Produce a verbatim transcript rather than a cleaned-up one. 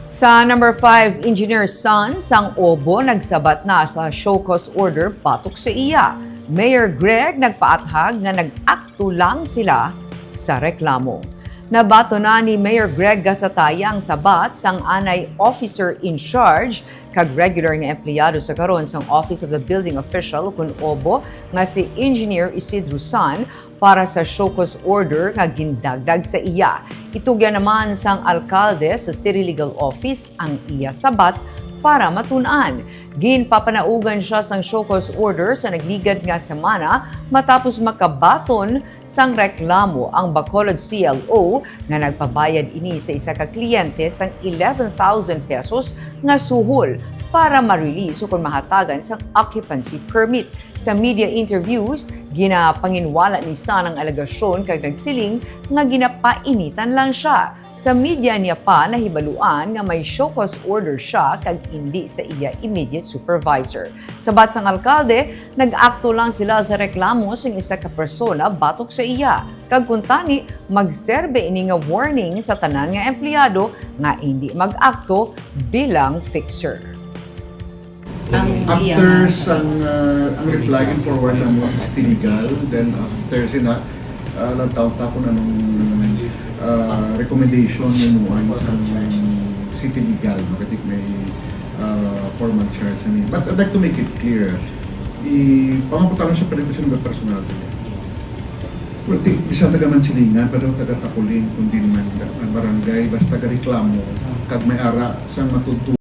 Sa number five, Engineer Son sang Obo nagsabat na sa show cause order batok sa iya. Mayor Greg nagpaathag nga nag-akto lang sila sa reklamo. Nabaton na ni Mayor Greg Gasataya ang sabat sang anay officer in charge kag regular nga empleyado sa karon sang Office of the Building Official, kun Obo, nga si Engineer Isidro Son para sa show cause order nga gindagdag sa iya. Itugyan naman sang alkalde sa City Legal Office ang iya sabat para matun-an. Ginpapanaugan siya sang show cause order sa nagligad nga semana matapos makabaton sang reklamo ang Bacolod C L O nga nagpabayad ini sa isa ka kliyente sang eleven thousand pesos nga suhol para ma-release ukon mahatagan sang occupancy permit. Sa media interviews, ginapanginwala ni Son ang alegasyon kag nagsiling nga ginapainitan lang siya. Sa media niya pa nahibaluan nga may show cause order siya kag indi sa iya immediate supervisor. Sabat sang alkalde, nag-akto lang sila sa reklamo sing isa ka persona batok sa iya, kag kuntani magserbe ini nga warning sa tanan nga empleyado nga indi mag-akto bilang fixer. Ang After iya- sang uh, ang reply and forward na mo sa City Legal, then after sina uh, lang taon tapon anong uh, recommendation ni mo sa City Legal, no? Kasi may uh, formal charge na niya. But I'd like to make it clear, i pamangkutaran siya pa rin siya ng personal sa niya. Well, di, bisan taga Mansilingan, pero taga Takuling, kung di naman ang barangay, basta taga reklamo, kag may ara sa matuto